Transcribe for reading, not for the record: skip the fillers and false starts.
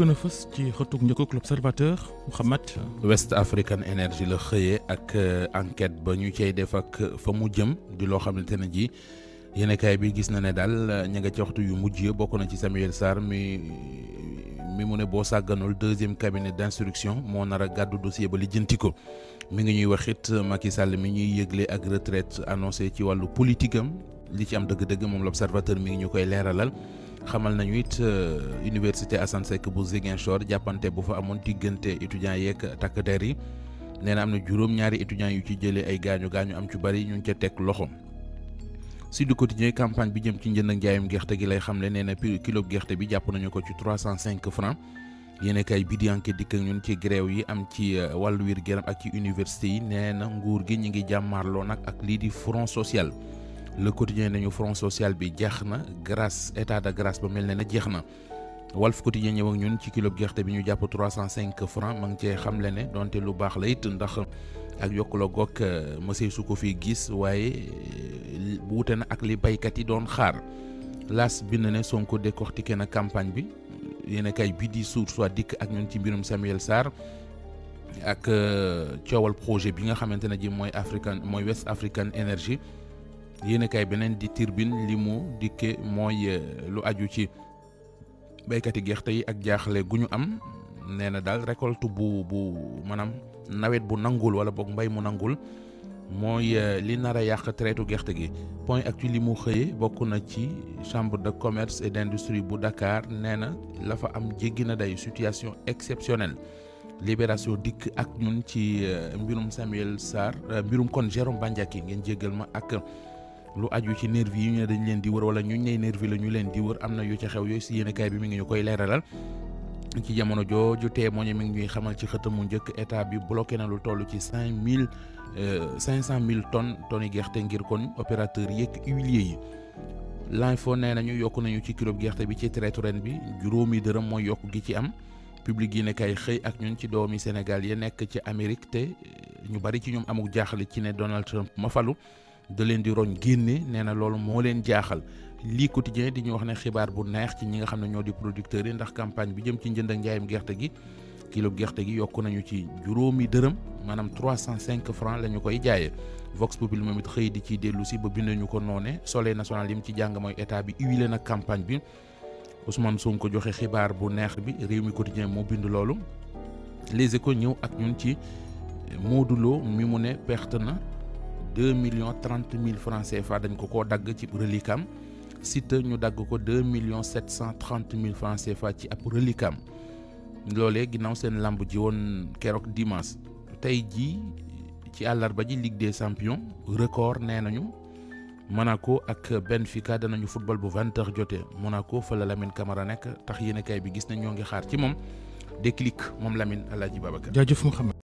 gën a fës ci xëtug njëkkug l'Observateur Mouhamed. West African Energy la xëyee ak enquête ba ñu cay def ak fa mu jëm di loo xamante ne ji yéenekaay bi gis na ne daal ña nga ci waxtu yu mujj yi bokk na ci Samuel Sarr mi mu ne boo sàgganul deuxième cabinet d'instruction moo nar a gàddu dossier ba lijjanti ko mi ngi ñuy wax it Macky Sall mi ñuy yëgle ak retraite annoncé ci wàllu politique am li ci am dëgg-dëgg moom l'Observateur mi ngi ñu koy leeralal. xamal nañu it université Assane Seck bu Ziguinchor jàppante bu fa amoon diggante étudiants yeeg takk der yi nee na am na juróom-ñaari étudiants yu ci jëlee ay gaañu am ci bari ñu ngi ca teg loxo. Sud Quotidien campagne bi jëm ci njënd ak njaayum gerte gi lay xamle nee na kilo gerte bi jàpp nañu ko ci 305 francs yéenekaay bi di enquête dikk ak ñun ci grève yi am ci wàllu wér gu yaram ak ci université yi nee na nguur gi ñu ngi jàmmaarloo nag ak lii di front social. Le Quotidien nañu front social bi jeex na grâce état de grâce ba mel ne na jeex na Walf Quotidien ñëw ak ñun ci kilo gerte bi ñu jàpp 305 francs ma ngi cee xamle ne donte lu baax la it ndax ak yokku la goog monsieur su ko fi gis waaye wuute na ak li baykat yi doon xaar L'As bind ne Sonko décortiqué na campagne bi yéen kay bi di Source A dikk ak ñun ci mbirum Samuel Sarr ak coowal projet bi nga xamante ne ji mooy West African Energy. yéenekaay beneen di Tribune li mu dikke mooy lu aju ci béykati gerte yi ak jaaxle gu ñu am nee na daal récolte bu maanaam nawet bu nangul wala boog mbay mu nangul mooy li nar a yàq traitu gerte gi. Point Actu li mu xëyee bokk na ci chambre de commerce et d'industrie bu Dakar nee na la fa am jéggi na day situation exceptionnelle. Libération dikk ak ñun ci mbirum Samuel Sarr mbirum kon Jérôme Bandiaky ngeen jéggal ma ak lu aju ci nervi yi ñu ne dañ leen di wër wala ñu ne nervi la ñu leen di wër am na yu ca xew yooyu si yéenekaay bi mi ngi ñu koy leeralal ci jamono jooju témoigné mi ngi ñuy xamal ci xëtam mu njëkk état bi bloqué na lu toll ci 500 000 tonnes yi gerte ngir kon opérateur yeeg huiliers yi. L'info nee nañu yokk nañu ci kilo gerte bi ci traite ren bi juróomi dërëm mooy yokk gi ci am public yi nekkay xëy ak ñun ci doomi Sénégal ya nekk ci Amérique te ñu bari ci ñoom amuk jaaxle ci ne Donald Trump ma falu da leen di roñ génne nee na loolu moo leen jaaxal. lii Quotidien di ñu wax ne xibaar bu neex ci ñi nga xam ne ñoo di producteurs yi ndax campagne bi jëm ci njënd ak njaayum gerte gi kilo gerte gi yokk nañu ci juróomi dërëm maanaam 305 francs la ñu koy jaayee. Vox Populi moom it xëy di ciy dellu si ba bindañu ko noone Soleil national yi mu ci jàng mooy état bi huilé na campagne bi Ousmane Sonko joxe xibaar bu neex bi Rewmi Quotidien moo bind loolu. Les Échos ñëw ak ñun ci Modou Lo mi mu ne perte na 2 30 000 francs CFA dañ ko koo dagg ci reliquam Siteu ñu dagg ko 2 730 000 francs CFA ci ab reliquam loolee ginnaaw seen lamb ji woon keroog dimanche. tey jii ci àllarba ji Ligue des champions record nee nañu Monaco ak Benfica danañu football bu 20h jotee Monaco fa la Lamine Camara nekk tax yéenekaay bi gis nañ ñoo ngi xaar ci moom déclic moom Lamine Alaaji Babacar. jaajëf Mouhamed.